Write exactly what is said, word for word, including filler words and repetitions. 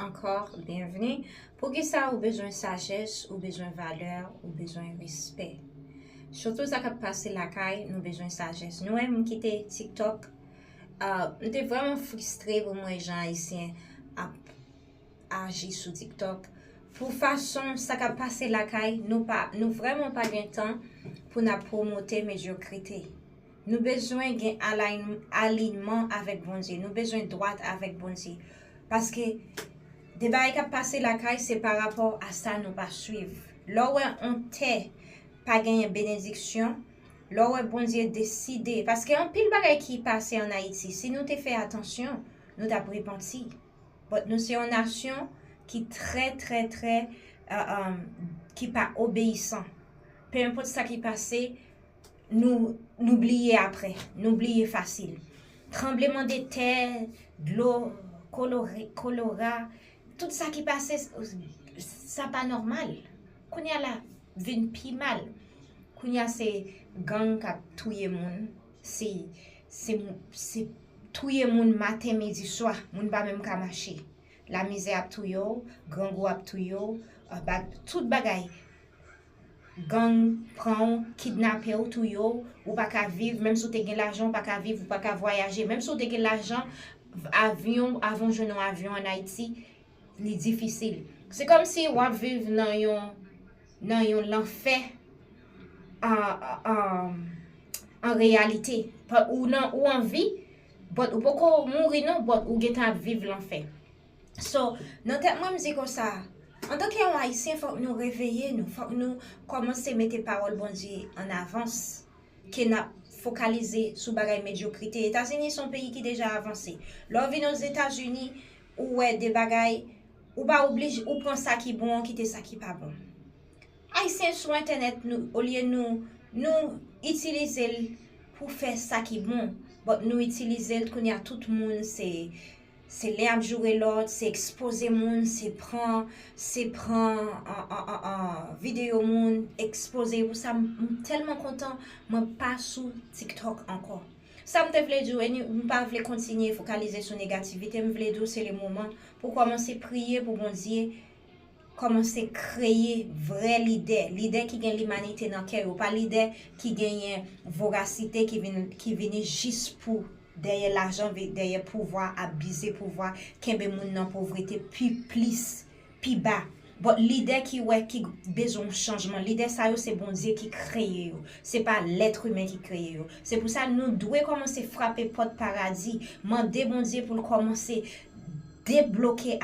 Ankò, byenvni. Poukisa ou bezwen sajès, ou bezwen valè, ou bezwen respè? Sitou sa k ap pase lakay, nou bezwen sajès. Nou wè m kite TikTok, ah, m te vrèman fristre pou m wè jan Ayisyen ap aji sou TikTok. Pou fason sa k ap pase lakay, nou pa, nou vrèman pa gen tan pou n ap pwomote medyokrite. Nou bezwen gen align-, alignman avèk Bondye. Nou bezwen dwat avèk Bondye. Paske de bagay k ap pase lakay, se pa rapò a sa nou pa swiv. Lè w wè yon tè pa genyen benediksyon, lè w wè Bondye deside, paske anpil bagay ki pase ann Ayiti, si nou te fè atansyon, nou t ap repanti. But nou se yon nasyon ki trè, trè, trè, uh, um, ki pa obeyisan. Pe enpòt sa ki pase, nou, nou bliye apre, nou bliye fasil. Tranbleman de tè, dlo, kolore, kolera, tout sa ki pase, sa pa nòmal. Kounye a la vin pi mal. Kounye a se gang k ap touye moun, se, se, se touye moun maten, midi, swa, moun pa menm ka mache. Lamizè ap touye w, grangou ap touye w, uh, ba-, tout bagay. Gang pran w, kidnape w, touye w, ou pa ka viv, menm si w te gen lajan, ou pa ka viv, ou pa ka vwayaje. Menm si w te gen lajan, avyon, avan w jwenn yon avyon ann Ayiti, li difisil. Se kòmsi w ap viv nan yon, nan yon lanfè an, an, an reyalite. Pa-, ou nan, ou an vi, but ou poko mouri non, but ou gentan ap viv lanfè. So, nan tèt mwen, m di konsa, antanke yon Ayisyen, fòk nou reveye nou, fòk nou kòmanse mete pawòl Bondye an avans, ke n ap fokalize sou bagay medyokrite. Etazini se yon peyi ki deja avanse. Lè w vin Ozetazini, ou wè de bagay, ou pa oblije, ou pran sa ki bon, ou kite sa ki pa bon. Ayisyen sou entènèt, nou, olye nou, nou itilize l pou fè sa ki bon, but nou itilize l kounye a tout moun, se, se len ap joure lòt, se ekspoze moun, se pran, se pran, an, an, an, an, videyo moun, ekspoze. Pou sa, m, m tèlman kontan, mwen pa sou TikTok ankò. Sa m te vle di w, e ni-, m pa vle kontinye fokalize sou negativite, m vle di w se le moman pou w kòmanse priye pou Bondye kòmanse kreye vrè lidè, lidè ki gen limanite nan kè yo, pa lidè ki genyen vorasite ki vin, ki vini jis pou dèyè lajan, vi-, dèyè pouvwa, abize pouvwa, kenbe moun nan povrete pi plis, pi ba. But lidè ki wè, ki bezwen yon chanjman, lidè sa yo se Bondye ki kreye yo, se pa lèt imen ki kreye yo. Se pou sa nou dwe kòmanse frape pòt paradi, mande Bondye pou l kòmanse debloke